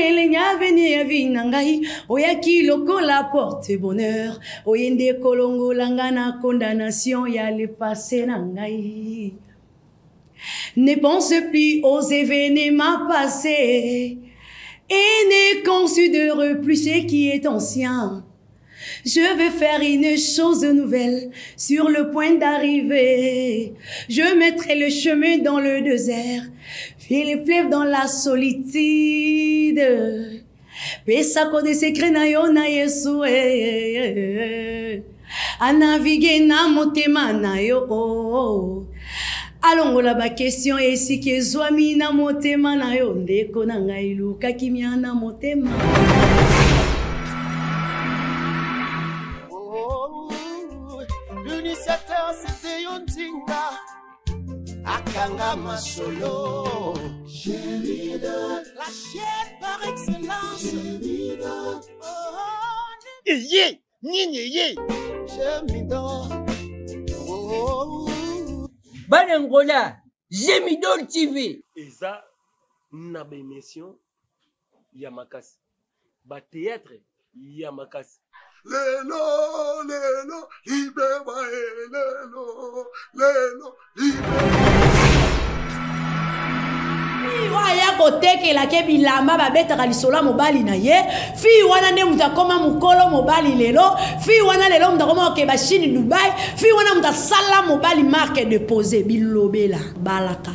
nde elengi aveni ya vi na ngai oyaki lokola porte bonheur oye nde kolongola nga na condamnation ya le passé na ngai. Ne pense plus aux événements passés et ne considère plus ce qui est ancien. Je vais faire une chose nouvelle sur le point d'arriver. Je mettrai le chemin dans le désert, et les fleuves dans la solitude. Pesa kode secret na yo na Yesu eh, eh, eh. Anavigue na motema na yo oh, oh. Alongola ba question esika ezwami na motema na yo ndeko na ngai luka kimia na motema. L'initiateur c'était yo Nzinga akanga masolo la chaîne par excellence. Eye nini eye Bana Angola, Gemidol TV. Eza na ba émission ya makasi, ba théâtre ya makasi. Lelo lelo libeba e lelo lelo libeba. Oyo aya kotekela ke bilamba babetaka lisolo ya mobali na ye. Fille wana nde moto akoma mokolo mobali lelo. Fille wana lelo moto akoma kokeba Chine, Dubai. Fille wana moto asala mobali marque déposée bilobela balaka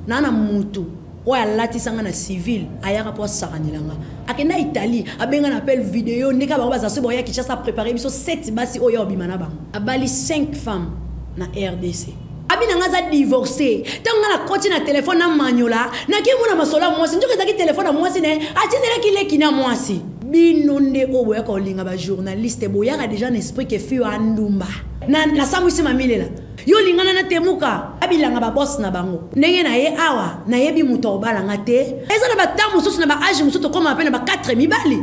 na na mutu oyo alatisa nga na civil ayaka mpo asakanela nga. Akenda Italie, abenga na appel video ndenge bango baza so boya Kinshasa préparer biso 7 basi oyo obima na bango. Abali 5 femmes na RDC. Abi na nga aza divorcé. Ntango nga nakoti na telefone na manyola, nake mona masolo ya mwasi, nzoka ezalaki telefone ya mwasi na ye, atindelaki leki na mwasi. Bino nde oyo boyaka kolinga ba journaliste, boyaka déjà na esprit que fille andumba. Na nasambwisi mamilela. Yo lingana na temuka, abilanga ba boss na bango. Ndenge na ye awa, nayebi moto akobala nga te. Eza na ba temps mosusu na ba âge mosusu tokoma pe na ba 4 mibali.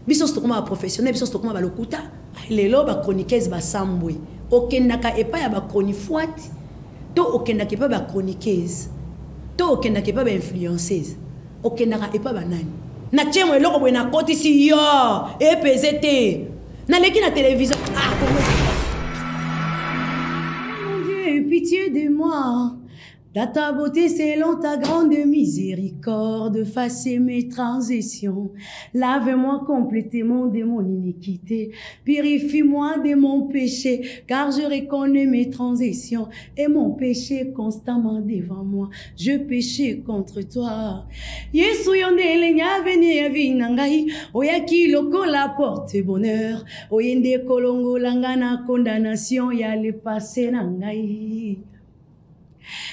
Biso nyonso tokoma ba professionnel, biso nyonso tokoma ba lokuta. Lelo ba chroniqueuse basambwe. Okendaka epai ya ba chronifuati to okendaka epai ba chroniqueuse to okendaka epai ba influenceuse, okendaka epai ba nani? Na tie mo eloko boye nakotisi yo epeze te, naleki na télévision. Ah, Congo. Mon Dieu, pitié de moi. Dans ta beauté, selon ta grande miséricorde, efface mes transitions. Lave-moi complètement de mon iniquité. Purifie-moi de mon péché, car je reconnais mes transitions et mon péché constamment devant moi. Je péchais contre toi. Yesu yo nde elengi aveni ya vi na ngai, oyaki lokola porte bonheur, oye nde kolongola nga na condamnation ya le passé na ngai.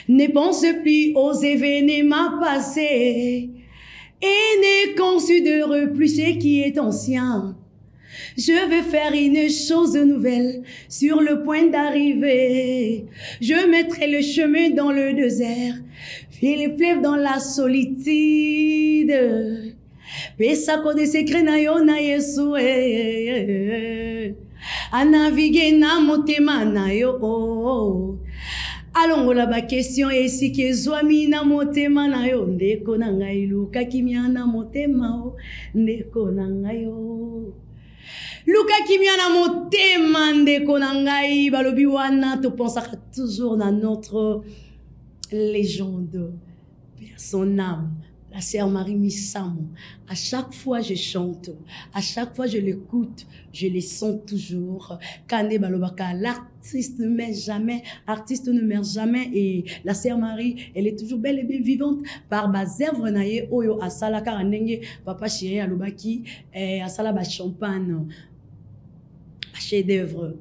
Ne pense plus aux événements passés et ne considère plus ce qui est ancien. Je vais faire une chose nouvelle sur le point d'arriver. Je mettrai le chemin dans le désert et les fleuves dans la solitude. Pesa kode secret na yo na Yesu eh, eh, eh. Anavigue na motema na yo oh, oh. Alongola ba question esika ezwami na motema na yo ndeko na ngai luka kimia na motema oh, ndeko na ngai oh. Luka kimia na motema ndeko na ngai. Balobi wana topensaka toujours na notre légende, son âme, la sœur Marie Misamu. À chaque fois je chante, à chaque fois je l'écoute, je les sens toujours. Kande balobaka, l'artiste ne meurt jamais, artiste ne meurt jamais. Et la sœur Marie, elle est toujours belle et bien vivante par ba œuvres na ye oyo asala kaka ndenge papa chéri alobaki, eh, asala ba champagne, ba chef d'œuvre.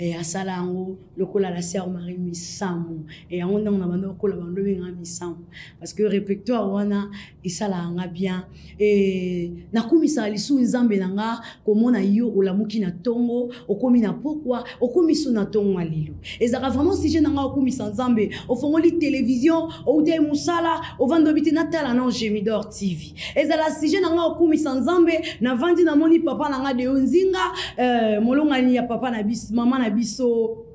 Et asala yango lokola la sœur Marie Misamu. Et yango ndango na bando lokola bando benga Misamu parce que répertoire wana esala nga bien. Et nakumisa lisu nzambe na nga komona yo olamuki na tongo, okomi na pokwa, okomi su na tongo ya lelo. Ezaka vraiment sujet na nga okumisa nzambe, ofongoli télévision, outa musala, ovando bite na tala na Gemidor TV. Ezala sujet na nga okumisa nzambe, na vandi na moni papa na nga de nzinga, molongani ya papa na biso, mama na biso.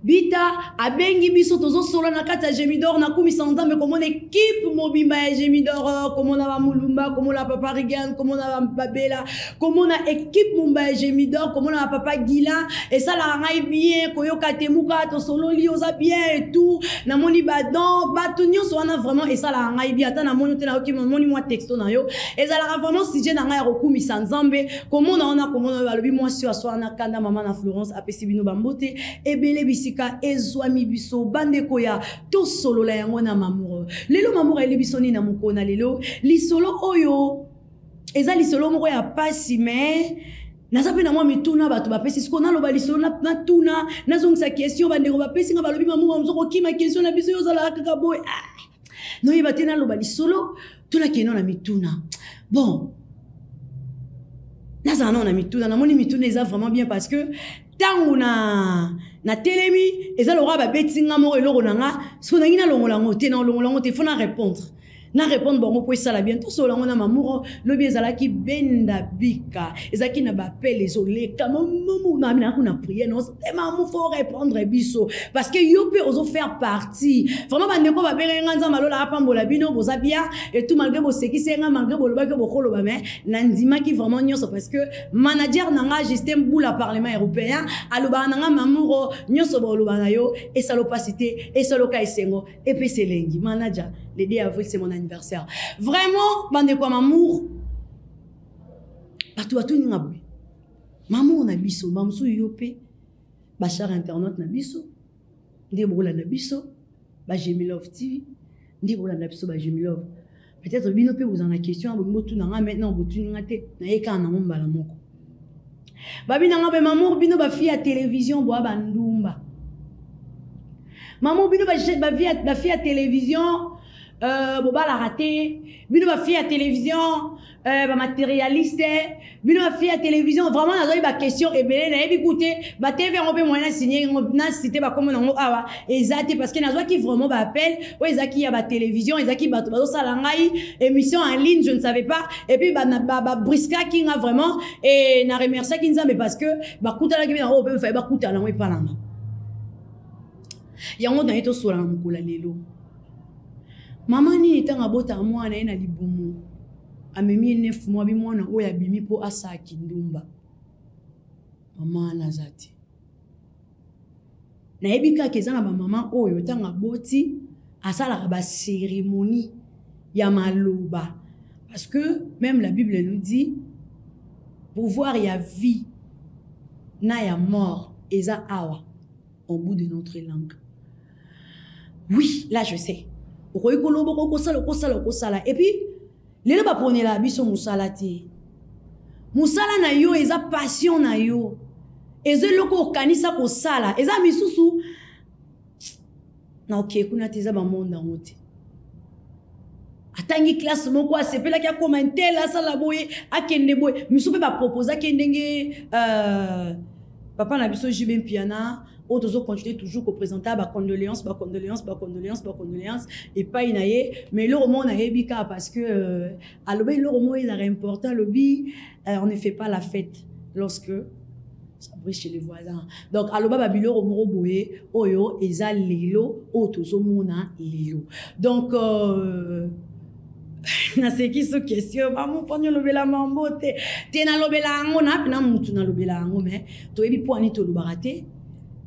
Bita abengi biso tozosola na kati ya Gemidor nakumisa Nzambe komona ekipe mobimba ya Gemidor komona ba Mulumba komona papa Regan komona babela komona ekipe mobimba ya Gemidor komona ba papa Gila esalaka ngai bien koyoka temuka tosololi oza bien et tout namoni ba don bato nyonso wana vraiment esalaka ngai bien ata namoni te nayoki namoni mwa texto na yo ezalaka vraiment sujet na ngai ya kokumisa Nzambe komona wana komona oyo balobi mwasi oyo aswana na kanda mama na Florence apesi bino bambote ebele bisika ezwami biso bandeko ya tosolola yango na mamour lelo mamour ayeli biso nini na mokolo na lelo lisolo oyo eza lisolo moko ya pasi mais naza mpe na mwa mituna bato bapesi sikoyo naloba lisolo natuna nazongisa question bandeko bapesi nga balobi mamour mosusu kokima question na biso yo ozalaka kaka boye ah! noyeba te naloba lisolo to nakende na mituna bon nazala nao na mituna namoni mituna eza vraiment bien parce que ntango na natelemi eza lokola babeti nga moko eloko na nga soki nangi nalongola yango te nalongola yango te fo na répondre na répondre bango mpo esala bien tosolola yango na mamuro lobi ezalaki benda bika ezalaki na bapele ezoleka momomo na kuna priere no te mamu fo répondre biso parce que yo mpe ozo faire partie vraiment bandeko babengaki nga nzambe alola apambola bino boza bien et tout malgré bosekisi nga malgré bolobaki bokoloba mais nandimaki vraiment nyonso parce que manager na nga Justin Bula parlement européen alobaka na nga mamuro nyonso boloba na yo esalo pasi te esaloka esengo epesa elengi manager le 2 avril c'est mon anniversaire vraiment bandeko ya mamour bato batuni nga boye mamour na biso bamosusu yo mpe bachar internet na biso nde bokolanda biso bagemilove tv nde bolanda biso bagemilove peut-être bino mpe bozala na question bolingi botuna nga maintenant botuni nga te naye kaka nango mbala moko babi na nga be mamour bino bafille ya télévision boa bandumba mamour bino bafille ya télévision euh, bobalaka te bino bafille ya télévision euh, bamatérialiste bino bafille ya télévision vraiment nazwaki baquestion ebele nayebi ku te batv yango mpe moyen nasigne na cité bakombo nango awa eza te parce que nazwaki vraiment baappel oyo ezalaki ya batélévision ezalaki bato bazosala ngai émission en ligne je ne savais pas et puis babriskaki nga vraiment e na remerciaki nzambe parce que bakutanaki mpe na oyo mpe faye bakutana yango epa na nga yango naye tosola na mokolo ya lelo mama nini ntango abotaka mwana ye na libumu amemi ye nef mwa bi mwana oyo abimi mpo asala kindumba mama wana aza te nayebi kaka eza na bamama oyo ntango aboti asalaka baceremonie ya maloba parce que même la bible nous dit pouvoir ya vie na ya mort eza awa au bout de notre langue oui là je sais okoki koloba okoki kosala okosala okosala et puis lelo baponela biso mosala te mosala na yo eza passion na yo eza eloko okanisa kosala eza misusu na okei kuna te eza bamonde yango te atangi classe moko asepelaki akoma ntel asala boye akende boye misusu mpe baproposaki ye ndenge euh, papa na biso jb mpiana oyo tozo continuer toujours kopresente bacondoléance bacondoléance bacondoléance bacondoléance epai na ye mais eloko moko nayebi kaka parce que euh, alobi eloko moko ezalaka important alobi euh, on ne fait pas la fête lorsque ça brille chez les voisins donc aloba babiloko moko boye oyo eza lelo oyo tozomona lelo donc euh, naseki so question bamoponi olobela mambo te te nalobela yango na mpena mutu nalobela yango mais toyebi mpo ani tolobaka te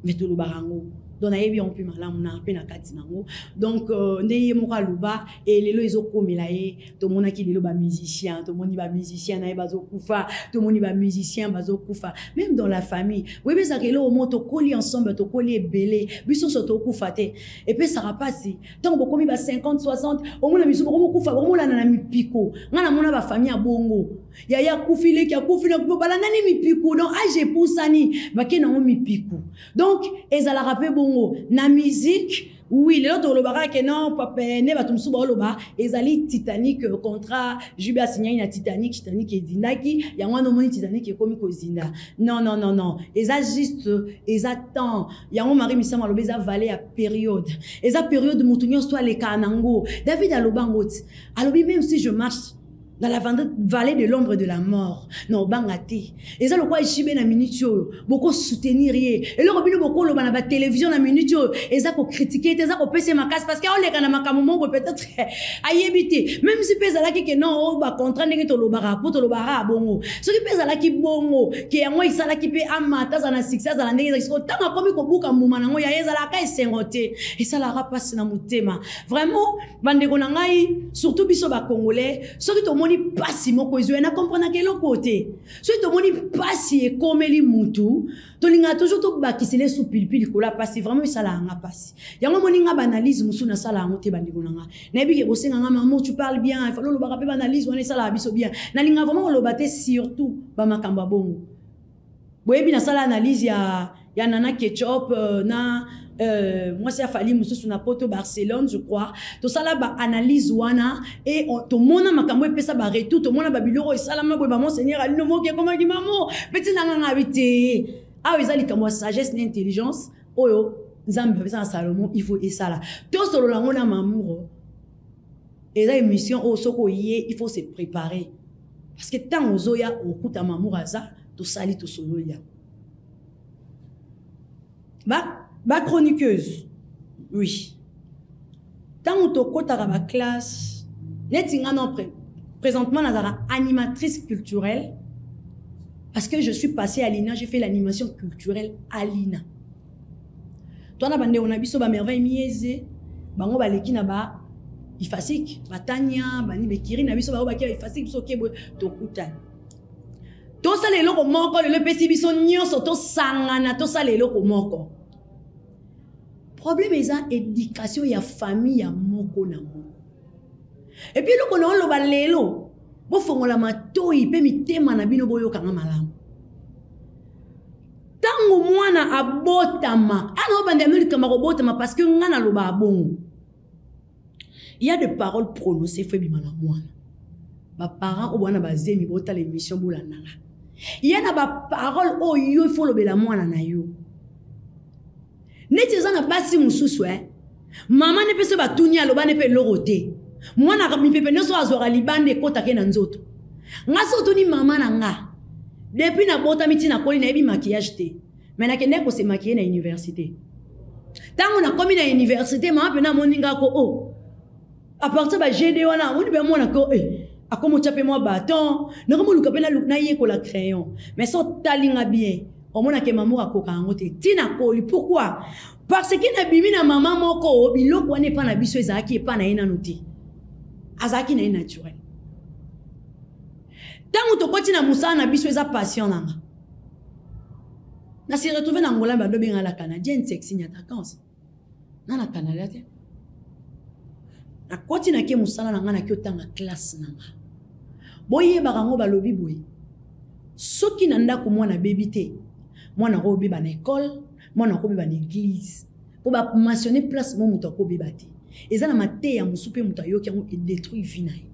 mais tolobaka yango donc nayebi yango mpe malamu na mpe na kati nango donc euh, nde ye moko aloba e lelo ezokomela ye tomonaki lelo bamusicien tomoni bamusicien na ye bazokufa tomoni bamusicien bazokufa même dans la famille oyebi ezalaka eloko moko tokoli ensemble tokoli ebele biso nyonso tokufa te epesaka mpasi ntango bokomi ba 50 60 omona misu bokomokufa bokomolanda na mipiko ngai namona bafamille ya bongo yaya akufi leki akufi balandani mipiku donc age epusani bake nango mipiku donc ezalaka mpe bongo na musique oui lelo tolobaka ke non nde bato mosusu baoloba ezali titanic euh, contrat jube asignaki na titanic titanic ezindaki yango wana omoni titanic ekomi kozinda non non non non eza juste eza temps yango marie misamu alobi eza vale ya periode eza periode moto nyonso to alekaka nango david aloba yango ti alobi même si je marche Dans la vallée de l'ombre de la mort, na obanga te. Eza lokola JB na minute oyo, boko soutenir ye. Eloko bino bokoloba na ba télévision na minute oyo, eza ko critiquer te, eza kopesa ye makasi parce que aoleka na makambo moko boye peut-être ayebi te. Même si pe ezalaki que non, oh, ba contrat ndenge tolobaka, po tolobaka bongo. Soki pe ezalaki bongo, ke yango esalaki pe amata, azala na succès, azala ndenge ezalaki. Sikoyo ntango akomi kobuka mbuma nango, ya ye ezalaka esengo te, esalaka mpasi na motema. Vraiment, bandeko na ngai, surtout biso ba Congolais, soki tomoni mpasi moko ezwi, na comprenaka eloko te. Soki tomoni mpasi ekomeli mutu, tolingaka toujours tobakisela esu pilipili likolo ya mpasi. Vraiment esalaka nga mpasi. Yango omoni nga ba analyse mosusu nasala yango te, bandeko na nga. Nayebi ke bosenga nga, maman, tu parles bien, il faut olobaka pe ba analyse wana esalaka biso bien. Nalinga vraiment koloba te, surtout ba makambo ya bongo. Boyebi nasala analyse ya Nana Ketchup na mwasi ya Fally mosusu na Poto, Barcelone je crois. Tosala ba analyse wana et tomona makambo epesa ba retour, tomona ba biloko esalama boye, ba monseigneur Alino Moki ekomaki mamo petit na nga nga te. Awa eza likambo ya sagesse na intelligence oyo Nzambe apesa na Salomon, il faut esala. Tosolola yango na Mamour. Eza émission oyo soki oye, il faut se préparer. Parce que tant ozoya okuta Mamour aza, tosali tosololi yango. Ba chroniqueuse, oui. Tango tokotaka ba classe, neti nga non présentement nazala animatrice culturelle parce que je suis passée à l'INA, j'ai fait l'animation culturelle à l'INA. Toi na bande on a biso ba merveille mieze, bango baleki na ba ifasik, batanya, bani bekiri na biso ba ba ki ifasik biso kebo tokutana. Tosala eloko moko lelo epesi biso nyonso tosangana tosala eloko moko. Problème eza éducation ya famille ya moko na moko. Et puis eloko na oloba lelo, bofongola matoyi pe mitema na bino boyokanga malamu. Tango mwana abotama, ana obanda ya likambo kobotama parce que nga naloba bongo. Il y a des paroles prononcées faut bima na mwana. Ba parents oyo bana bazemi botala émission bolandanga. Il y a na ba paroles oyo il faut lobela mwana na yo. Neti eza na basi mosusu, hein. Mama ne pese batuni aloba ne pe eloko te. Mwana mipepe nyonso azwaka libanda ekotaka na nzoto. Nga so otuni mama na nga. Depuis na botami ti nakoli nayebi maquillage te. Mais nakendaki ko se maquiller na université. Tango nakomi na université, mama pena amoni nga ko, oh, à partir ba GD wana, amoni pe mwana ko, eh, akomo tia pe mwa bâton, nakomo luka pe nayekola crayon. Mais so tali nga bien, omona ke maman akoka yango te. Ti nakoli, pourquoi? Parce que nabimi na mama moko, biloko wana epa na biso ezalaki epa na ye nanu te. Azalaki na ye naturel. Tango tokoti na mosala na biso eza passion na nga. Na se retrouver na Angola, bando benga la Canadienne sexy nyata kanse. Na na Canada te. Na koti na ke mosala na nga na ke otanga classe na nga. Boyebaka ngo balobi boye. Soki na ndako mwana bebi te, mwana ko beba na école, mwana ko beba na église. Po ba mentionner place mo moto ako beba te. Eza na mateya mosusu pe moto ayoki yango et détruit vie na ye.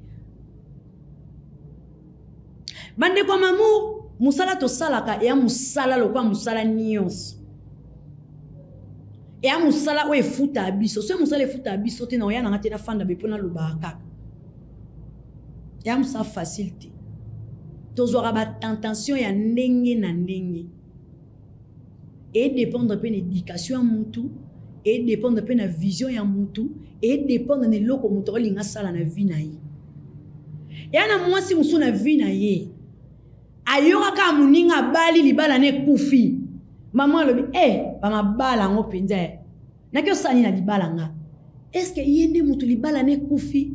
Bandeko ya Mamour, mosala tosalaka eya mosala lokola mosala nyonso. Eya mosala oyo efutaka biso. Soki mosala efutaka biso te, na oya nanga te nafanda be mpo nalobaka kaka. Eya mosala facile te. Tozwaka ba tentation ya ndenge na ndenge. E dépendre pe na éducation ya mutu, e dépendre pe na vision ya mutu, e dépendre na eloko mutu alinga sala na vie na ye. Ya na mwasi mosusu na vie na ye, ayokaka moninga abali libala na ekufi. Maman alobi, eh, ba mabala yango mpenza, eh. Naki osali na libala nga. Est-ce que ye nde mutu libala na ekufi?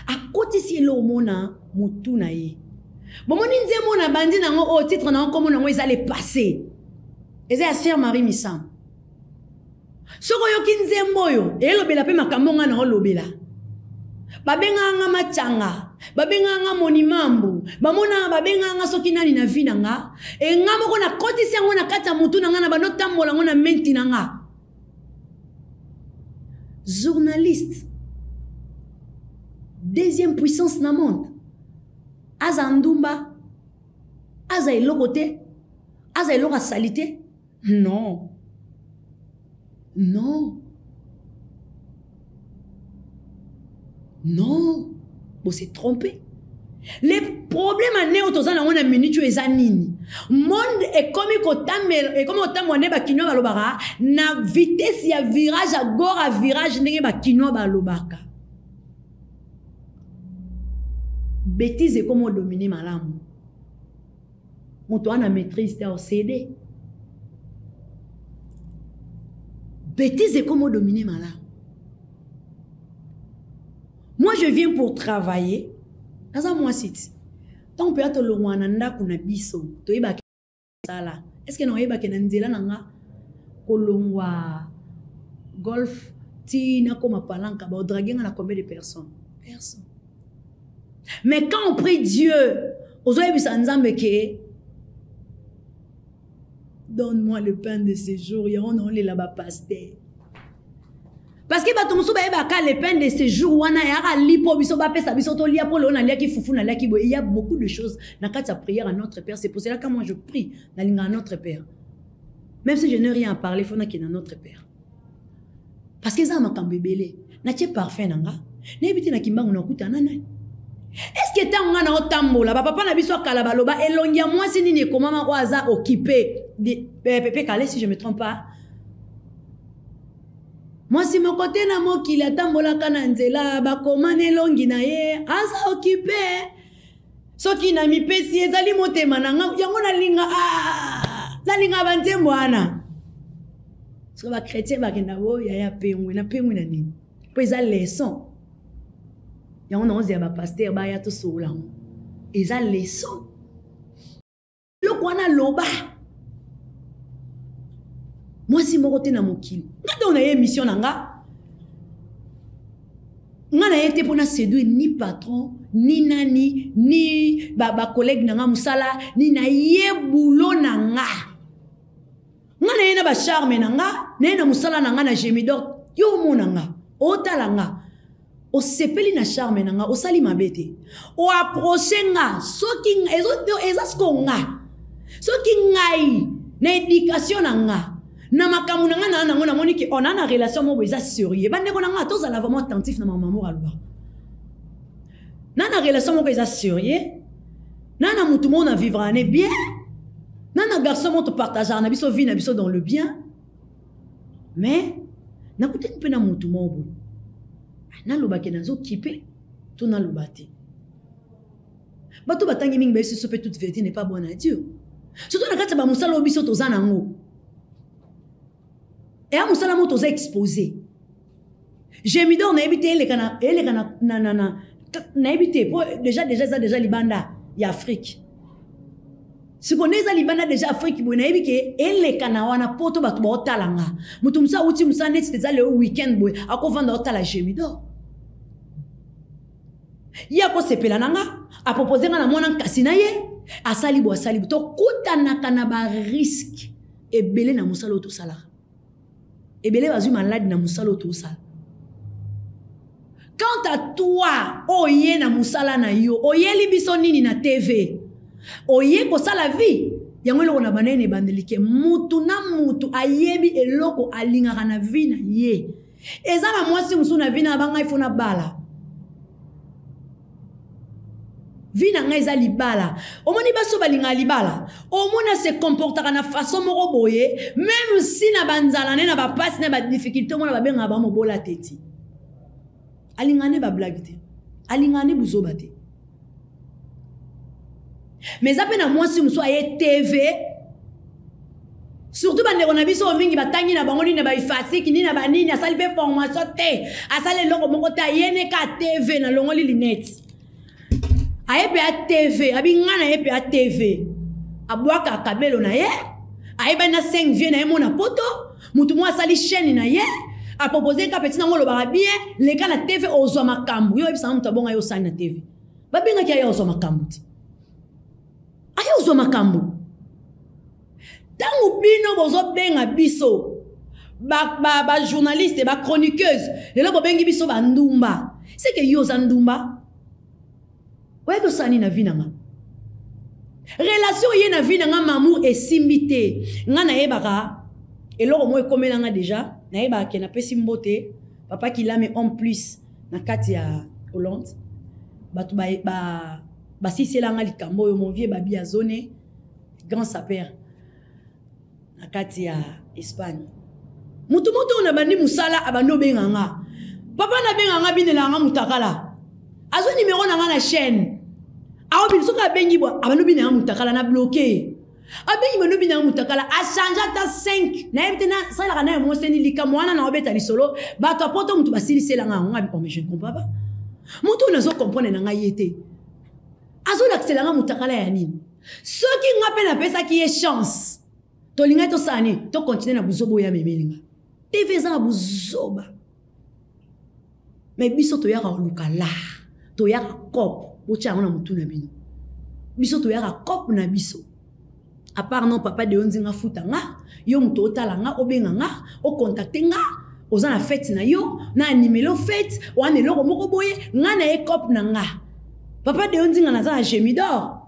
Akotisi eloko mona mutu na ye. Bomoni nzembo na bandi nango oyo titre nango kombo nango eza le passé. Eza ya Sœur Marie Misamu. Soki oyoki nzembo oyo elobela pe makambo nga na olobela. Babengaka nga machanga, babengaka nga monimambu, bamona babengaka nga soki nani na vie na nga. E nga moko nakotisi yango na kati ya mutu na nga na bando tambola yango na menti na nga. Journaliste, deuxième puissance na monde. Aza ndumba, aza eloko te, aza eloko ya salite. Non. Non. Non. Bo se tromper. Le problème ane oyo toza nango na minute oyo eza nini? Monde ekomi kotambela, ekomi kotambola nde ba kinois balobaka na vitesse ya virage ya gora virage ndenge ba kinois balobaka. Bêtise ekomi odomine malamu. Moto wana maîtrise te osede. Bêtise ekomi odomine malamu. Moi je viens pour travailler. Naza mwasi ti. Tant mpe tolongwa na ndako na biso, toyebaka sala. Est-ce que naoyebaka na nzela na nga kolongwa golf ti nakoma palanka ba draguer nga na combien de personnes? Personne. Mais quand on prie Dieu, ozoyebisa Nzambe ke donne-moi le pain de ce jour, yango naolela ba pasteur. Parce que bato mosusu bayebaka le pain de ce jour wana eyaka lipo biso bapesa biso tolia mpo lelo naliaki fufu naliaki boye. Il y a beaucoup de choses na kati ya prière à notre Père. C'est pour cela que moi je prie nalingaka notre Père. Même si je n'ai rien à parler, faut nakende na notre Père. Parce que eza makambo ebele. Natie parfum na nga. Nayebi te na kimbangu nakutana nani. Est-ce que ntango nga na otambola ba papa na biso akala baloba elongi ya mwasi nini ekomama oyo aza occupé de Pepe Kale si je me trompe pas. Mwasi moko te na mokili atambolaka na nzela bakoma na elongi na ye aza occupé. Soki na mipesi ezali motema na nga yango nalinga, ah, nalinga ba nzembo wana. Soki ba chrétien bakenda bo yaya pengwe na pengwe na nini? Po eza leçon. Yango na ozela ba pasteur baya tosolola yango. Eza leçon. Eloko wana loba. Mwasi moko te na mokili. Nga ntango na ye émission na nga, nga na ye te mpona séduire ni patron, ni nani, ni ba collègue na nga mosala, ni na ye boulot na nga. Nga na ye na ba charme na nga, na ye na mosala na nga na Gemidor, yo omona nga, otala nga. Osepeli na charme na nga, osali mabe te. O approcher nga, soki nga, ezo, eza siko nga. Soki ngai, na éducation na nga, na makambo na nga na nango, namoni ke on a na relation moko eza sérieux. Bandeko na nga, tozala vraiment attentif na maman Amour aloba. Na na relation moko eza sérieux. Na na mutu moko na vivre na bien. Na na garçon moko to partager na biso vie na biso dans le bien. Mais nakutani mpe na mutu moko boye. Nalobaki nazokipe to naloba te. Bato batangi mingi bayesi so mpe toute vérité n'est pas bonne à Dieu. Surtout na kati ya ba mosala oyo biso toza nango. Eya mosala moko toza exposé. Gemidor nayebi te eleka na, eleka na, na, na, na, nayebi te, po déjà, déjà, eza déjà libanda ya Afrique. Siko nde eza libanda déjà Afrique boye, nayebi ke eleka na wana poto bato baotala nga. Moto mosusu awuti mosala neti eza lelo week-end boye, akovanda otala Gemidor. Ye akosepela na nga, apropose nga na mwana nkasi na ye, asali bo, asali bo. Tokutanaka na ba risque ebele na mosala oyo tosalaka. Ebele bazwi maladi na mosala oyo tosala. Quant à toi, oye na mosala na yo, oyeli biso nini na TV? Oye kosala vie? Yango eloko na bana ene ebandeli ke mutu na mutu ayebi eloko alingaka na vie na ye. Eza na mwasi mosusu na vie na bangai fo na bala. Vie na ngai eza libala. Omoni baso balingaka libala. Omona se comportaka na façon moko boye, même si na banzala ne na ba passe na ba difficulté, omona babengaka ba mobola teti. Alingaka ne ba blague te. Alingaka ne buzoba te. Mais eza pe na mwasi mosusu aye TV. Surtout bandeko na biso mingi batangi na bango nini na ba ifasiki, nini na ba nini, asali pe formation te. Asali eloko moko te, aye ne ka TV na longoli lunette. Aye pe a TV, abi nga na ye pe a TV. Abwaka kabelo na ye, ayeba na 5 vieux na ye mona poto, mutu mwa asali chaîne na ye, a proposer ka petit nango lobaka bien, leka na TV ozwa makambo. Yo yebisa mutu abonga yo osali na TV. Babengaki aye ozwa makambo ti. Aye ozwa makambo. Tango bino bozobenga biso ba journaliste, ba chroniqueuse, lelo bobengi biso ba ndumba. C'est que yo oza ndumba. Oyebi osala nini na vie na nga? Relation ye na vie na nga Mamour esimbi te. Nga nayebaka eloko moko ekomela nga déjà, nayebaka ke napesi mbote papa Kilame homme plus na kati ya Hollande. Bato ba, ba Basisela nga likambo oyo mon vieux Babi Azone, grand sapeur na kati ya Espagne. Mutu moto oyo nabandi mosala abandi obenga nga. Papa nabenga nga binela nga mutakala. Azwi numero na nga na chaîne. Aobi soki abengi bwa abandi obina nga mutakala na bloquer. Abengi bando obina nga mutakala a change ata 5. Nayebi te nasalaka naye moseni likambo wana na obeta lisolo bato ya poto mutu basilisela nga yango nga oh mais je ne comprends pas. Mutu oyo nazo comprendre na ngai ye te. Azolakisela nga mutakala ya nini? Soki nga mpe napesaki ye chance tolingaki tosala nini? Tokontinue na buzoba oyo amemeli nga. TV eza na buzoba. Mais biso toyaka koluka lar, toyaka cop, botya yango na mutu na bino. Biso toyaka cop na biso. À part non papa de nzinga futa nga, yo mutu otala nga, obenga nga, ocontacte nga, oza na fête na yo, na animelo fête, wana eloko moko boye, nga na ye cop na nga. Papa de nzinga naza na Gemidor.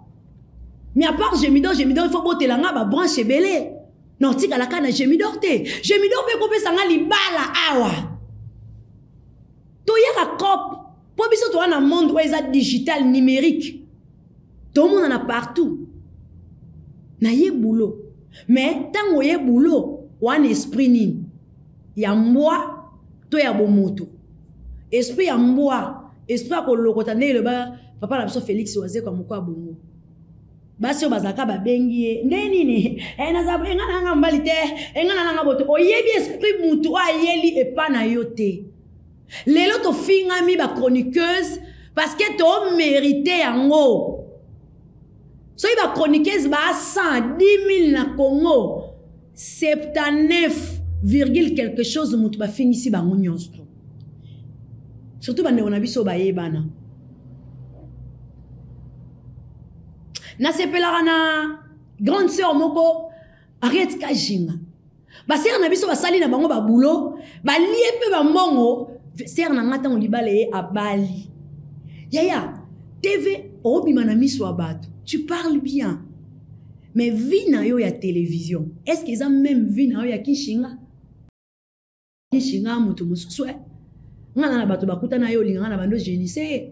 Mais à part Gemidor, Gemidor il faut botela nga ba branche ebele. Na otikala kaka na Gemidor te. Gemidor pe kopesa nga libala awa. Toyaka cop po biso toza na monde oyo eza digital numérique. Tomonana partout. Na ye boulot. Mais tango ye boulot, wana esprit nini? Ya mbwa to ya bomoto? Esprit ya mbwa, esprit ya kolokota ndenge eloba papa na biso Felix Wazekwa moko ya bongo. Basi oyo bazalaka babengi ye nde nini? Naza boye, nga na nga mobali te, nga na nga boto. Oyebi esprit mutu oyo ayeli epa na yo te. Lelo tofingami ba chroniqueuse parce que to mérité yango. Soki ba chroniqueuse ba 110 000 na Congo, 79 virgule quelque chose mutu bafingisi bango nyonso. Surtout bandeko na biso bayebana. Nasepelaka na grande sœur moko Ariette Kajinga. Ba sœur na biso basali na bango ba boulot, ba lie pe ba mbongo. Sœur na nga tango libala ye abali. Yaya, TV obima na miso ya bato. Tu parles bien. Mais vie na yo ya télévision, est-ce que eza même vie na yo ya Kishinga? Kishinga moto mosusu eh. Nga na bato bakuta na yo olinga nga na bando génisse.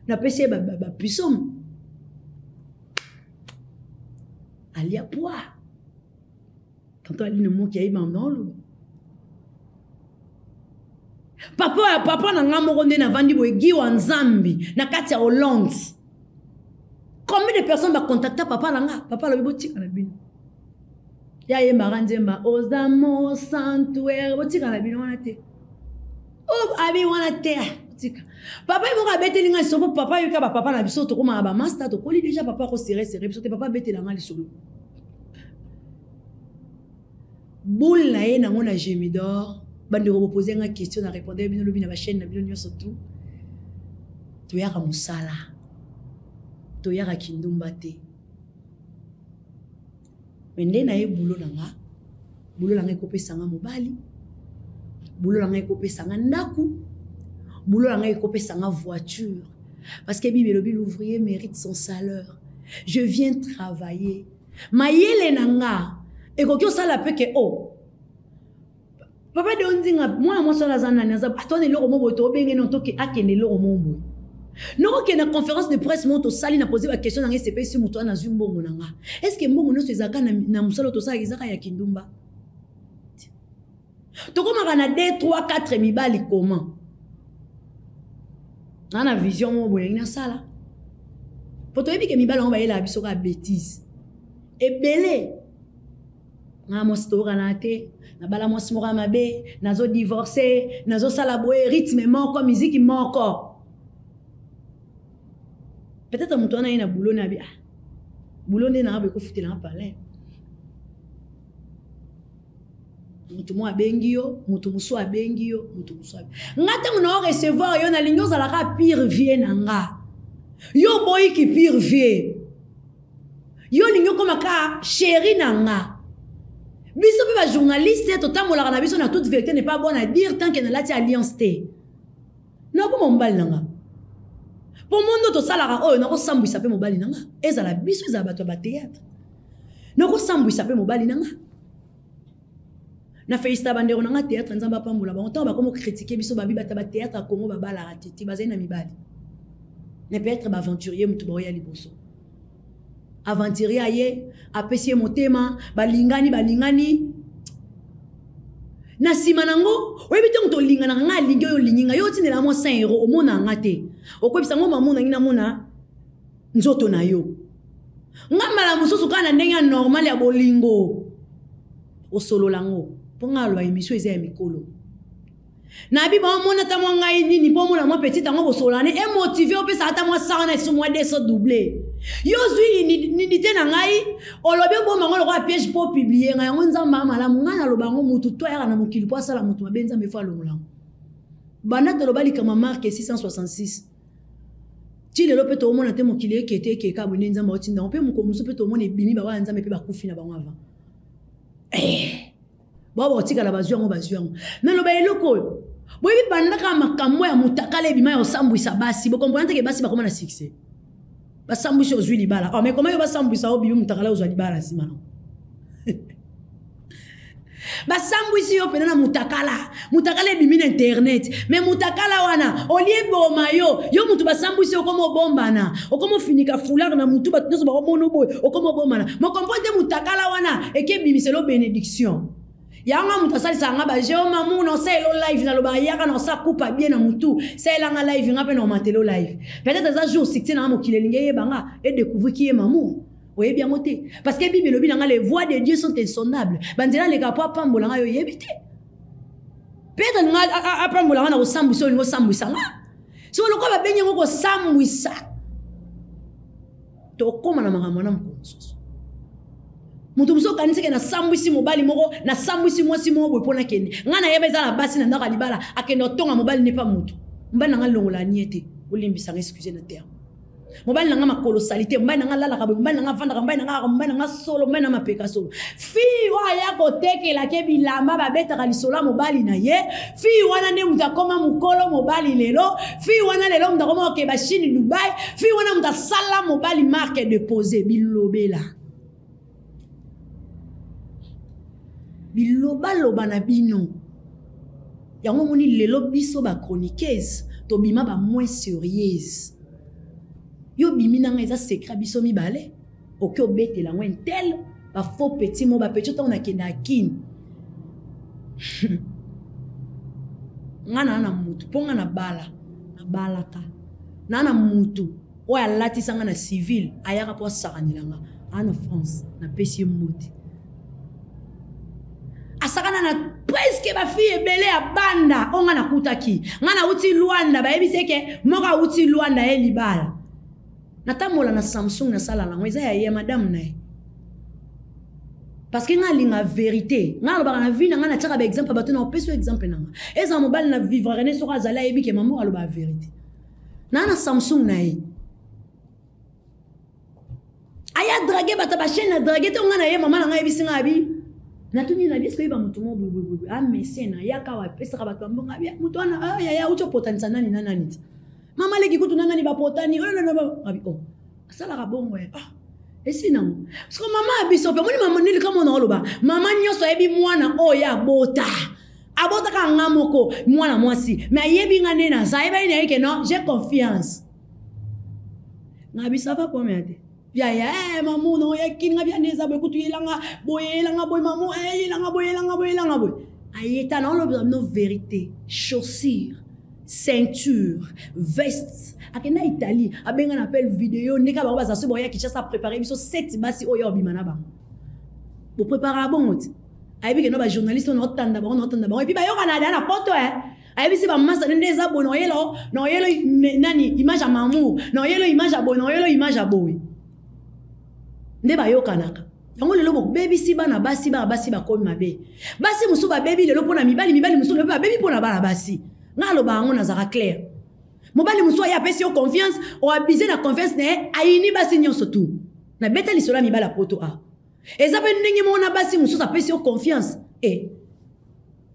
Na pesi ye ba puissant. Alia poids. Tonton Aline Moki ayi banda oloba. Papa ya papa na nga moko nde navandi boye Guy wa Nzambi na kati ya Hollande. Combien de personnes ba contacta papa na nga? Papa alobi botika na bino. Ya yembaka nzemba oza mo sanctuaire botika na bino wana te. Oh abi wana te tika. Papa ye moko abeteli nga lisolo papa yoka ba papa na biso tokomaka ba master tokoli déjà papa ko serrer serrer biso te papa abetela nga lisolo. Boule na ye nango na Gemidor bandeko bopoze nga question na répondre bino lobi na ba chaîne na bino nyonso tout. Toyaka mosala. Toyaka kindumba te. Mais nde na ye boulot na nga, boulot na nga ekopesa nga mobali, boulot na nga ekopesa nga ndaku, boulot na nga ekopesa nga voiture. Parce que Bible elobi l'ouvrier mérite son salaire. Je viens travailler. Mayele na nga ekoki osala pe ke oh papa de ondinga mwana mwasi wana aza nani aza bato wana eloko moko boye tobenge no toke akende eloko moko boye nokokende na conférence de presse moko tosali na pose baquestion na ngai esepelisi moto wana azwi mbongo na nga est ce que mbongo nyonso ezalaka na mosala oyo tosalaka ezaka ya kindumba tokomaka na 2 3 4 mibali comment na na vision moko boye nalingi nasala po toyebi ke mibali yango bayelaka biso kaka bétise ebele. Nga mwasi toyokana te, nabala mwasi moko ya mabe, nazo divorce, nazosala boye rythme moko, miziki moko. Peut-être moto wana ye na boulot na bi ah, boulot nde na ekofutela nga palais. Moto moko abengi yo, moto mosusu abengi yo, moto mosusu abengi. Nga ntango na recevoir yo nalingi ozalaka pire vie na nga. Yo oboyi ki pire vie. Yo olingi okoma kaka chéri na nga. Biso pe ba journaliste totambolaka na biso na toute vérité n'est pas bonne à dire tant que nalati alliance te. Nakoma mobali na nga. Po mondo tosalaka oyo nakosambwisa pe mobali na nga. Ezala biso ezala bato ya ba théâtre. Nakosambwisa pe mobali na nga. Na félicita bandeko na nga théâtre Nzambe apambola bango. Tango bakomo critiquer biso babi bata ba théâtre ya Congo babalaka te te bazali na mibali. Mais peut-être baaventurier moto baoya liboso. Aventurier aye, apesi ye motema, balingani, balingani. Na nsima nango oyebi ntango tolinganaka, ngai alingi oyo olingi ngai, yo otindela mwa 100 euro, omona nga te, okoyebisa ngo mama nangi namona nzoto na yo. Nga mbala mosusu kaka na ndenge ya normal ya bolingo osolola ngo, mpo ngai aloba émission eza ya mikolo. Nayebi baomona ata mwa ngai nini mpo omona mwa petite yango bosolola ne emotive opesa ata mwa 100 wana esu mwa 200 double. Yo ozwi nidité na ngai, olobi obomba yango lokola piège mpo opublie ngai yango. Nzambe ya malamu, ngai naloba yango, motu to ayaka na mokili mpo asala motu mabe, Nzambe fo alongola yango. Banda toloba likambo ya marke 666 ti lelo mpe toomona te mokili ekete ekeka boye nde Nzambe aotinda yango. Mpe mokolo mosusu mpe toomona ebimi bawa ya Nzambe mpe bakufi na bango avant. Bao bakotikala bazwi yango, bazwi yango. Naloba eloko oyo boyebi, bandaka makambo ya motakala ebima ya kosambwisa basi, bokomprendre teke basi bakoma na succès, basambwisi ozwi libala. Oh, mais comment yo basambwisa obimi motakala ozwa libala nsima no? Basambwisi yo mpena na mutakala, mutakala ebimi na internet, mais mutakala wana olie boma yo, yo mutu basambwisi, okoma obombana, okoma ofinika foulard na mutu, bato nyonso bakomona boye, okoma obombana. Mokomprendre te mutakala wana eke ebimiselo bénédiction. Yango moto asalisaka nga baje o mamu na osalelo live, naloba yaka na osa kupa bien na mutu, salelanga live, nga mpe na omatelo live. Peut-être eza jour succès na nga, mokili elingi eyeba nga, edécouvrir ki ye mamu. Oyebi yango te parce que Bible elobi na nga les voies de Dieu sont insondables. Banzela aleka po apambola nga, yo oyebi te. Peut-être nga apambola nga na kosambwisa, olingi osambwisa nga siko lokola babengi yango kosambwisa. Tokóma na makambo wana mokolo mosusu. Moto mosusu okanisi ke nasambwisi mobali moko, nasambwisi mwasi moko boye mpo nakende. Ngai nayeba eza na basi na ndako ya libala, akende otonga mobali ne pa moto. Mobali na ngai longola nie te, olimbisanga, excuse na terme. Mobali na nga makolo salite, mobali na nga alalaka boye, mobali na nga avandaka, mobali na nga, mobali na nga solo, mobali na mapeka solo. Fille oyo aya kotekela ke bilamba, babetaka lisolo ya mobali na ye. Fille wana nde moto akoma mokolo mobali lelo. Fille wana lelo moto akoma kokeba Chine, Dubai. Fille wana moto asala mobali marque déposée. Bilobela, bilobaloba na bino yango omoni lelo biso bachroniqueuse tobima ba moins sérieuse. Yo bimi nanga eza secret biso mibale, oke obetela yango intel bafaux petit mo bapetit. Ntango nakende akini nga naa na mutu mpo nga nabala, nabalaka naa na mutu oyo alatisa nga na civile, ayaka mpo asakanela nga aa na France. Napesi ye mbote, asakana na presque bafille ebele ya banda oyo nga nakutaki. Nga nauti Lwanda, bayebisi eke moko awuti Lwanda ye libala. Natambola na Samsung, nasala nango eza ya ye madame na ye, parce que nga alinga vérité. Nga alobaka na vie na nga, natiaka baexemple bato, na opesi exemple na nga ezala mobali na vivre rene, soki azali ayebi ke mamo alobaka vérité. Naa na Samsung na ye, aya drague bato bachaine na drague te. Nga na ye mama na ngai ayebisi nga, abi natuni na biso koyeba motu mo boyeboyeboye amesien na yaka awa, apesaka bato bambongo, abi motu wana yaya auti opotanisa nani na nani ti mama leki kutu na nani bapotani abi o asalaka bongo ye ah esi nango. Parce que mama ya biso mpe omoni mama nini kama ona oloba mama nyonso ayebi mwana oyo abota, abotaka nga moko mwana mwasi, mais ayebi nga nde naza, ayebani na ye ke non, j'ai confiance nga biso ava pomea te. Yaya eh, mamu na oya kini nga bia neza boye kutu yelanga boye, yelanga boye mamu eh, yelanga boye, yelanga boye, yelanga boye. Ayeta na oloba no vérité, chaussure, ceinture, veste, akenda Italie, abenga na appel vidéo ndenge bango baza so boya Kinshasa, préparer biso sept basi oyo obima na bango, boprépara bongo ti ayebi ke no bajournaliste oyo naotanda bango, naotanda bango, epuis bayokana da na poto eh. Ayebisi bamasa nde eza boye, naoyelo naoyelo nani image ya mamour, naoyelo image ya boye, naoyelo image ya boye, nde bayokanaka yango. Lelo bobebisi bana basi, bana basi bakomi mabe. Basi mosusu babebi lelo mpona mibali, mibali mosusu lelo babebi mpona bana basi. Ngai aloba yango, nazalaka clair. Mobali mosusu aye apesi yo confiance, oabuse na confiance na ye, ayini basi nyonso tu. Nabeta lisolo ya mibali ya poto a eza mpe ndenge moko na basi mosusu, apesi yo confiance e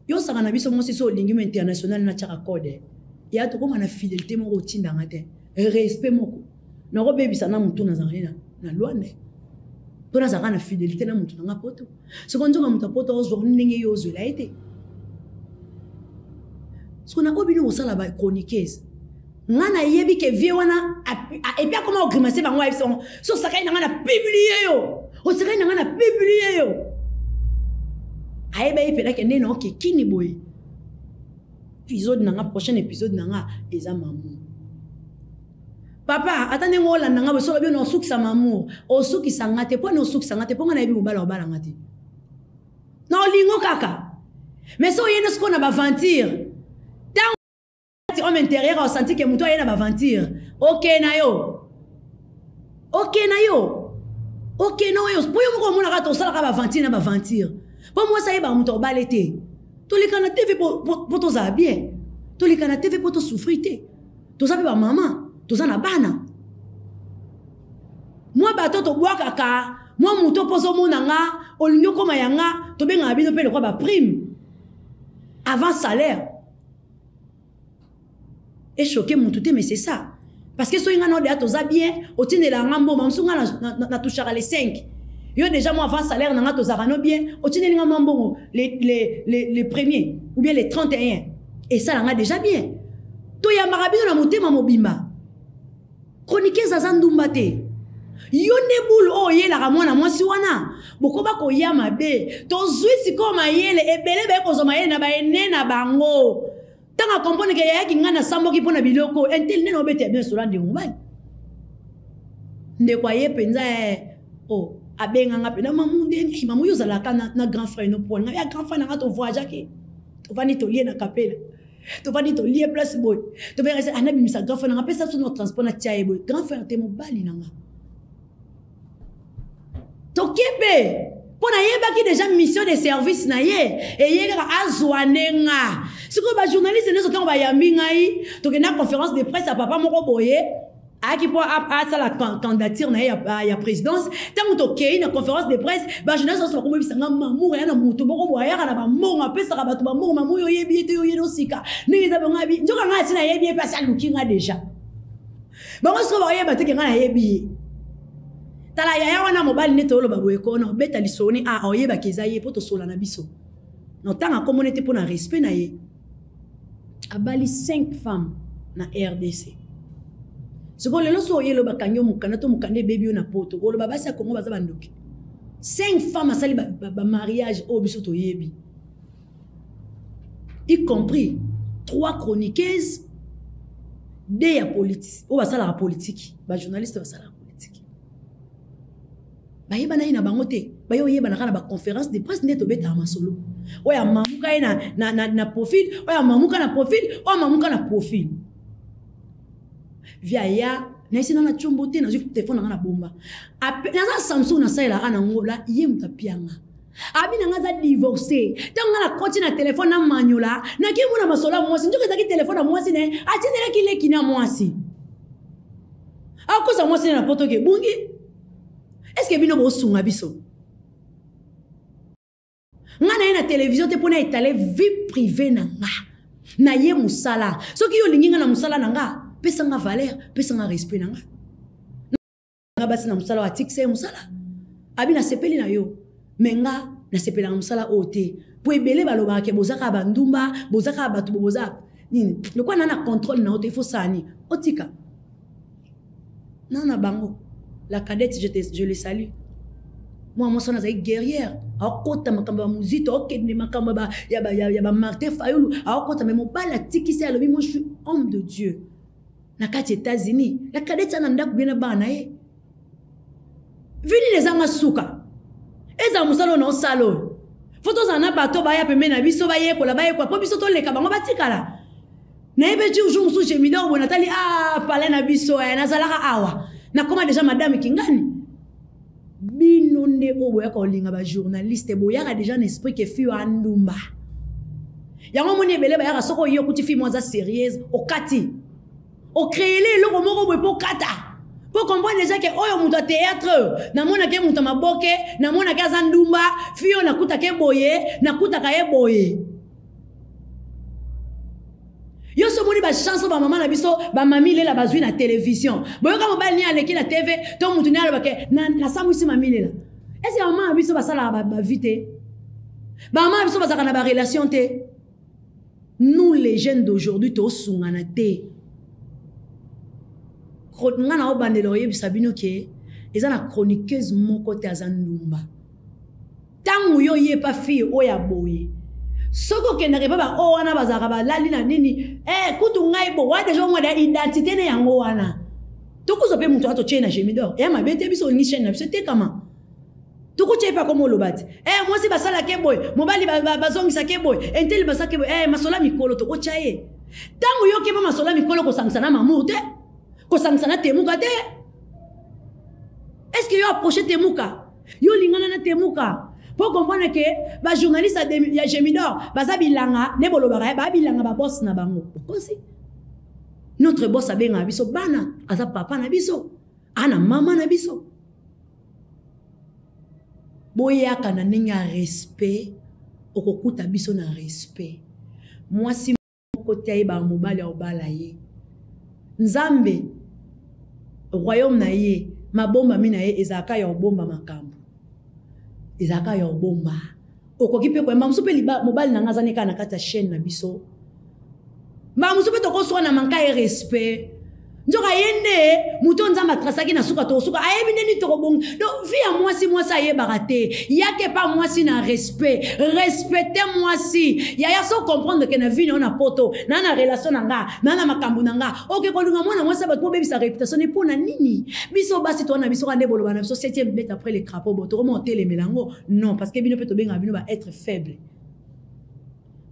yo osaka na biso mwasi so olingi mo international natiaka code ya tokóma na fidélité moko, otindanga te respect moko, nakobebisa na motu nazalaka na, na Lwanda mpo nazalaka na fidélité na motu nanga poto. Soko nzoka moto ya poto ozwa ndenge yo ozwela ye te, soko na oyo bino kosala bachroniqueuse. Nga nayebi ke vie wana epuis akoma kogrimace bango, ayebisi bango so osakani na nga na publie yo, osakani na nga na publie yo. Ayeba ye mpenza ke nde na oke kini boye. Épisode na nga, prochain épisode na nga eza mamu. Papa, ata ndenge olanda nga boye, solo bio na osukisa mamu, osukisa nga te. Mpo na osukisa nga te, mpo nga nayebi mobali obala nga te. Na olingo kaka. Mais so oyende sikoyo na baventure, ntango homme intérieur aosanti ke moto aye na baventure, oke na yo, oke na yo, oke na oyo, mpo yo moko omonaka tosalaka baventure na baventure, mpo mwasi ayebaka moto obale te. Toleka na tv mpo tozala bien, toleka na tv mpo tosouffrir te. Toza mpe bamama, toza na bana. Mwa bato tobwakaka mwa moto mpo ozomona nga olingi okóma ya nga, tobengaka bino mpe lokwa baprime avant salaire. Echoke motu te, mais c'est ça. Parce que soki nga na odeya toza bien, otindelaka nga mbongo mosusu, nga natouchaka les 5, yo déjà moi avant salaire na nga tozalaka no bien, otindeli nga mwa mbongo les premiers ou bien les 31, esala nga déjà bien. Toyambaka bino na motema mobimba. Chroniqueuse aza ndumba te. Yo nde bulu oyo oyelaka mwana mwasi wana, bokoba koya mabe. Tozwi sikoyo mayele ebele, baye kozwa mayele na baene na bango. Ntango akomprendre ke yayaki ngai nasamboki mpo na biloko intel nde naobeta ya bien sola ndeko mobali. Ndeko aye mpenza o abenganga mpenza mamu nde mamu yo ozalaka na grand frère no pona ya grand frère na nga, tovoyageaki, tovandi tolie na kapela, tovandi tolie place boye, tobengaka anabimisa grand frère na nga, apesa biso na transport na tia ye boye. Grand frère te, mobali na nga. Toke mpe mpo nayebaki deja mission de service na ye, eye kaka azwa nde nga. Sikoyo bajournaliste nyonso ntango bayambi ngai, tokenda conférence de presse ya papa moko boye ayaki mpo asala candidature na ye ya présidence. Ntango tokei na conférence de presse, bajournaliste nyonso bakomoyebisa nga mamour aya na moto moko boye ayaka na bambongo, apesaka bato bambongo. Mamour, yo oyebi ye te, yo oyeli osika ndenge eza bongo. Abi nzoka ngai asi nayebi ye mpe asi aluki nga deja. Bango sikoyo bakoyeba te ke ngai nayebi ye. Tala yaya wana mobali nde toyoloba boye kona obeta lisolo ni a oyebaki eza ye mpo tosola na biso na otanga komona te mpo na respect na ye. Abali 5 femmes na RDC. Sikoyo lelo so oyeli bakangi yo mokanda to mokanda ebebi yo na poto, oloba basi ya Kongo baza bandoki. 5 femmes asali bamariage oyo biso toyebi, y compris 3 chroniqueuses, 2 ya politique oyo basalaka politiki, bajournaliste basalaka politiki, bayebana ye na bango te, baye oyebana kaka na baconférence de presse nde tobetaka masolo. Oyo amamuka ye na profil, oyo amamuka na profil, oyo amamuka na profil. Via ya nayesi na tshombo te, nazwi telefone nanga na bomba, naza Samsung, nasalelaka nango la ye moto apianga abi na nga aza divorcé. Ntango nga nakoti na telefone namanyola, nakimona masolo ya mwasi, nzoka ezalaki telefone ya mwasi na ye atindelaki leki na mwasi, akosa mwasi na poto ke ebungi. Est-ce bino bosunga biso? Nga na ye na télévision te mpo na etale vie privée na nga na ye mosala. Soki yo olingi nga na mosala na nga, pesa nga valeur, pesa nga respect na nga. Nga basi na mosala oyo atikisa ye mosala, abi nasepeli na yo, me nga nasepelaka mosala oyo te, mpo ebele balobaka ke boza kaka bandumba, boza kaka bato, boza nini. Lokola na na contrôle na yo te, ifo sala nini? Otika na bango. La cadette, je le salue. Mwa mwasi wana azali guerrière, aokota makambo ya mozito, aokende makambo ya bamartin Fayulu aokota, me mobali atikisi, alobi moi je suis homme de Dieu. Na kati ya États-Unis, la cadette ana ndako bien na bana na ye. Vini ezanga suka, ezala mosala oyo na osala oyo, fo tozala na bato baya pembeni na biso, bayekola, bayekola mpo biso toleka bango batikala. Nayebi ti jour mosusu jemida oyo natali a palais na biso, nazalaka awa, nakoma deja madame Kingani. Bino nde oyo boyaka kolinga bajournaliste, boyaka deja na esprit ke fille andumba. Yango moni ebele bayaka, soki oye okuti fille mo aza sérieuse, okati ocréele eloko moko boye mpo okata, mpo comprendre déjà ke oyo moto ya théâtre, namonaki moto ya maboke, namonaki aza ndumba. Fille oyo nakutaka ye boye, nakutaka ye boye. Yo so omoni bachance bamama na biso, bamami lela bazwi na télévision, boyoka mobali nini aleki na tv to motu nini alobake nasambwisi mami lela? Ese bamama na biso basalaka bavi te? Bamama na biso bazalaka na barelation te? Nous les jeunes d'aujourd'hui tosungana te. Nga na obandela oyebisa bino ke eza na chroniqueuse moko te aza ndumba. Tango yo ye pa fille oyo ya boye soki okendaka epa ba oyo wana bazalaka balali na nini eh, kutu ngai bo wana deja omwana identité ne yango wana tokozwa mpe moto wana totie na gemidor eya mabe te biso olingi chaîne na biso etekama tokotia ye mpe akoma oloba te eh, mwasi basalaka ye boye mobali bazongisaka ye boye enteli basalaka ye boye eh, masolo ya mikolo tokotia ye ntango yoki mpe masolo ya mikolo kosangisa na mamour te kosangisa na temuka te est ce que yo approche temuka yo olingana na temuka mpo comprendre ke bajournaliste ya gemidor baza bilanga nde bolobaka eh, baa bilanga babos na bango okosi notre boss abengaka biso bana aza papa na biso ana mama na biso boyaka na ndenge ya respect okokuta biso na respect mwasi moko te ayebaka mobali akobala ye nzambe royaume na ye mabombami na ye ezalaka ya kobomba makambo ezalaka ya kobomba okoki mpe koyamba mosusu mpe mobali na ngai aza ne kaka na kati ya chaîne na biso mbala mosusu mpe tokoswana manka ye respect nzoka ye nde moto oyo nzambe atrasaki na suka tokosuka ayebi nde nini tokobonga donc vie ya mwasi mwasi ayebaka te yake pa mwasi na respect respecte mwasi yaya so comprendre ke na vie na yo na poto na na relation na nga na na makambo na nga oke kolinga mwana mwasi ya bato mpo obebisa réputation ne mpo na nini biso basi towana biso kaka nde boloba na biso septième bete après le crapaud bo tokoma otelemela yango non parce que bino mpe tobengaka bino ba être faible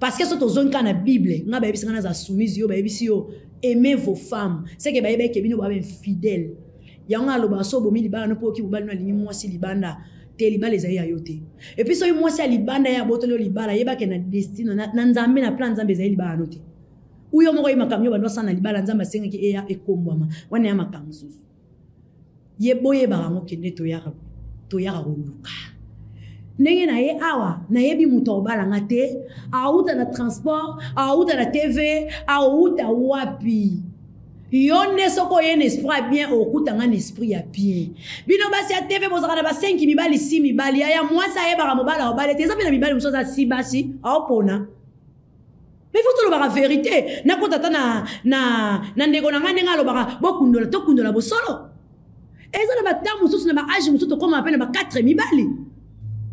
parce que so tozongi kaka na bible ngai bayebisi ngai naza soumise yo bayebisi yo aimez vos femmes seke bayebaki ke bino baba infidèle yango alobaka so obomi libala no mpo oki mobali no alingi mwasi libanda te libala ezali ya yo te epuis soki mwasi ya libanda ye abotoli yo libala yebake na destine na nzambe na plan nzambe ezali libala no te uyo moko ye makambo yo bando asala na libala nzambe asengaki eya ekombwama wana ya makambo mosusu ye boyebaka yango kende toyaka toyaka koluka ndenge na ye awa nayebi moto akobala nga te auta na transport auta na tv auta wapi yo nde soki oye na esprit ya bien okuta nga na esprit ya bien bino basi ya tv bozalaka na ba 5 mibali si mibali yaya mwasi ayebaka mobali akobala te eza mpe na mibali mosusu aza si basi aopona mais faut tolobaka verité nakota ata na, na, na ndeko na ngai ndenge alobaka bokundola tokundola bosolo eza na batemp mosusu na baage mosusu tokómaa mpe na ba 4 mibali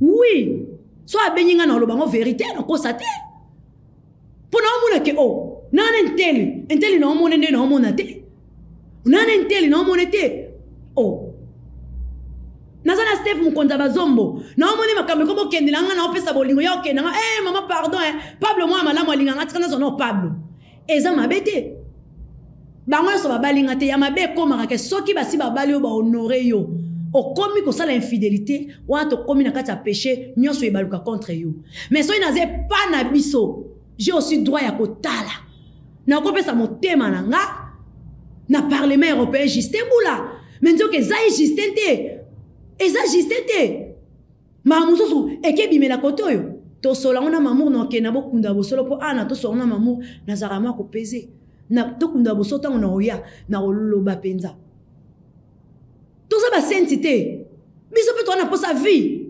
oui so abengi ngai na oloba yango verité nakosa te mpo naomona ke o oh, nana nteli nteli naomona nde naomona te nana nteli naomona te o oh. Naza na Steve mokonzi ya bazombo naomoni makambo ekomi okendela nga naopesa bolingo ya okenda nga eh, mama pardon eh. Pablo mwana malamu alinga nga tika nazwa nao Pablo eza mabe te bango nyonso babali nga te ya mabe ekomaka ke soki basi babali yo bahonore yo okomi kosala infidelité wana tokomi na kati ya péché nyonso ebaluka contre yo mais soki naza epa na biso j'ai aussi droit ya kotala nakopesa motema na nga na parlement européen justin bula me nzoka eza ye justin te eza justin te makambo mosusu ekebimela kote oyo tosola yango na mamour na okende na bokunda bosolo mpo ana tosola yango na mamour nazalaka mwa kopese tokunda bosolo ntango na oya na koloba mpenza toza basenti te biso mpe toza na mposa vie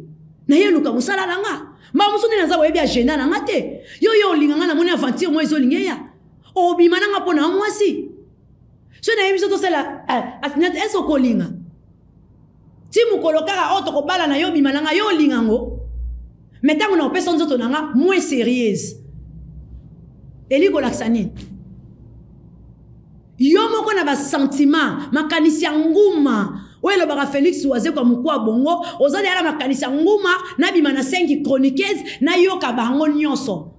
naye eluka mosala na nga mbala mosusu nde naza boyebi agenda na nga te yo yo olinga nga namoni aventure moko ezolinga eya obima na nga mpo na mwasi so nayebi biso tosala eh, asinati ese okolinga ti mokolo kaka oyo tokobala na yo obima na nga yo olinga yango me ntango na opesa nzoto na nga moins sérieuse elingi kolakisa nini yo moko na basentiment makanisi ya nguma oyo elobaka félix wazekwa mokwa bongo oza deya na makanisi ya nguma nabima na 5 chroniqueuse nayoka bango nyonso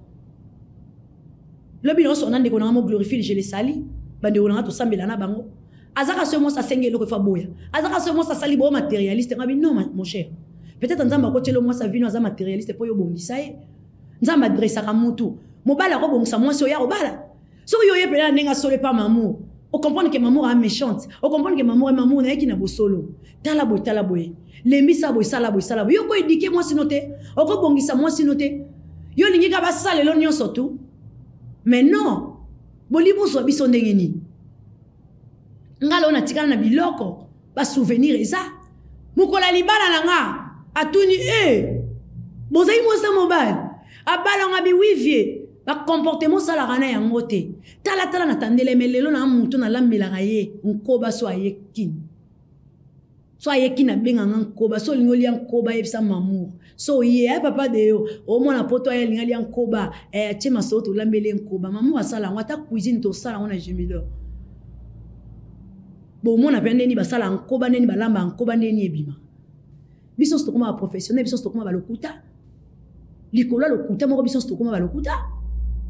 lobi nyonso na ndeko na nga mo glorifile je le sali bandeko na nga tosambela na bango azaka soki mwasi asengi eloko efa boya azaka soki mwasi asali bo matérialiste nga bi non mon cher peut-être nzambe akotiela mwasi avino aza matérialiste mpo yo obongisa ye nzambe adressaka mutu mobali akobongisa mwasi oyo akobala soki yo oyebela na ndenge asolo epa mamour ocomprendre ke mamour a méchante ocomprendre ke mamour mamour nayeki na bosolo tala boye tala boye lembisa boye sala boye sala boye yo okoedike mwasi no te okobongisa mwasi no te yo olingi kaka basalelo nyonso tu mais non bolingi bozwa biso ndenge nini nga leo natikala na biloko basouvenir eza mokolo ya libala na nga atuni e eh, bozali mwasi na mobali abala nga biwivie. Ba comportement osalaka na yango te. Tala tala na tandele mais lelo na mutu nalambelaka ye nkoba so aye kin. So aye kin abenga nga nkoba so olingi olia nkoba yebisa mamour. So oye ay papa de yo omona poto aye alingi alia nkoba eh atie masolo tolambeli ye nkoba. Mamour asala yango ata cuisine tosala yango na Gemidor. Bomona pe ndeni basala nkoba ndeni balamba nkoba ndeni ebima. Biso nyonso tokoma ba professionnel, biso nyonso tokoma ba lokuta. Likolo ya lokuta moko biso nyonso tokoma ba lokuta.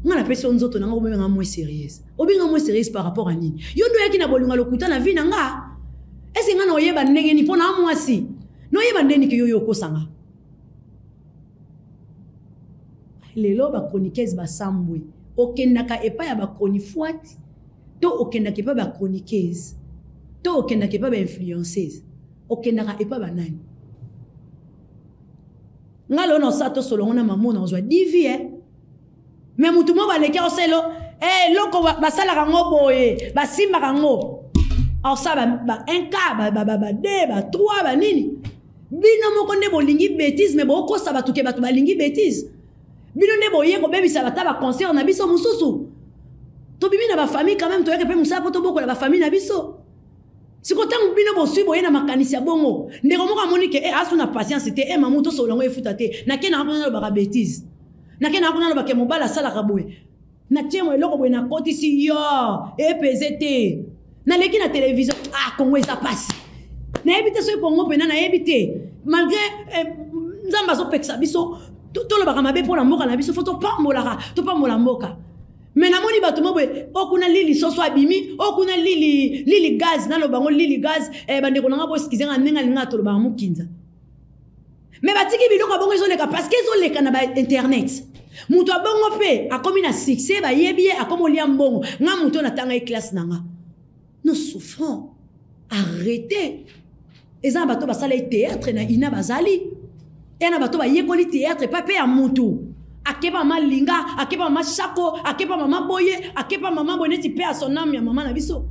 Nga napesi yo nzoto na nga obenga nga moins sérieuse. Obenga moins sérieuse par rapport à nini? Yo nde oyaki na bolingo ya lokuta na vie na nga. Est-ce que nga na oyeba ndenge nini mpo na mwasi? Na oyeba ndenge nini ke yo yo okosa nga? Lelo ba chroniqueuse basambwe. Okendaka epai ya ba chronifuati to okendaka epai ba chroniqueuse to okendaka epai ba influenceuse? Okendaka epai ba nani? Nga lelo na osala tosolongo na mamo na ozwa divi eh. Mais mutu moko aleki oselo eh, eloko basalaka ngo boye basimbaka ngo osala ba 1 k ba 2 ba 3 ba nini. Bino moko nde bolingi bêtise mais bokosa bato ke bato balingi bêtise. Bino nde boye kobebisa ata ba concert na biso mosusu. Tobimi na ba famille quand même, toyeke pe mosala po tobokola ba famille na biso. Siko ntango bino boswi boye na makanisi ya bongo, ndeko moko amoni ke, eh, asu na patience te, eh, mamu tosolola yango efuta te. Nake na kuna nalobaka bêtise. Nake na kuna nalobaka ke mobali asalaka boye. Natie mo eloko boye nakotisi yo, epeze te. Naleki na télévision, ah, Congo eza pasi. Nayebi te soki Congo pena nayebi te. Malgré, eh, Nzambe azopekisa biso, tolobaka mabe mpo na mboka na biso, fo topambolaka, topambola mboka. Mais namoni bato mo boye, oyo kuna lili soso abimi, oyo kuna lili, lili gaz, naloba yango lili gaz, eh, bandeko na nga bo excuse nga ndenge alinga tolobaka mokinza. Mais batiki biloko ya bongo ezoleka parce que ezoleka na ba internet. Moto ya bongo pe akomi na succès, bayebi ye, akomi olia mbongo. Nga moto oyo natanga ye classe na nga. Nous souffrons. Arrêtez. Eza na bato basala ye théâtre na ina bazali. Eza na bato bayekoli théâtre pa pe ya mutu. Akepa mama Linga, akepa mama Shako, akepa mama Boye, akepa mama Boye neti pe à son âme ya mama na biso.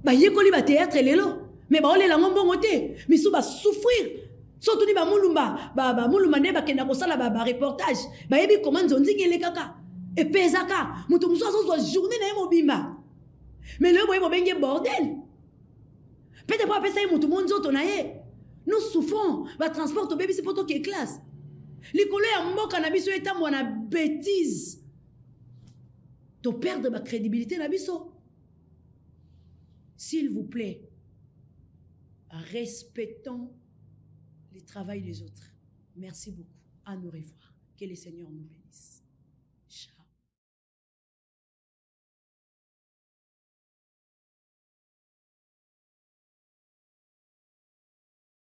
Bayekoli ba théâtre lelo, mais baolela ngo mbongo te. Misu ba souffrir. Surtout ni ba mulumba, ba, ba mulumba nde bakenda kosala ba, ba reportage. Bayebi comment nzonzingi elekaka. Epezaka. Mutu mosusu azozwa journée na ye mobimba. Mais lelo boye bobenge bordel. Peut-être po apesa ye mutu mo nzoto na ye. Nous souffrons. Ba transport tobebisi po toke classe. Likolo ya mboka na biso etambwa na bêtise. To perdre ba crédibilité na biso. S'il vous plaît, respectons le travail des autres. Merci beaucoup. À nous revoir. Que le Seigneur nous bénisse.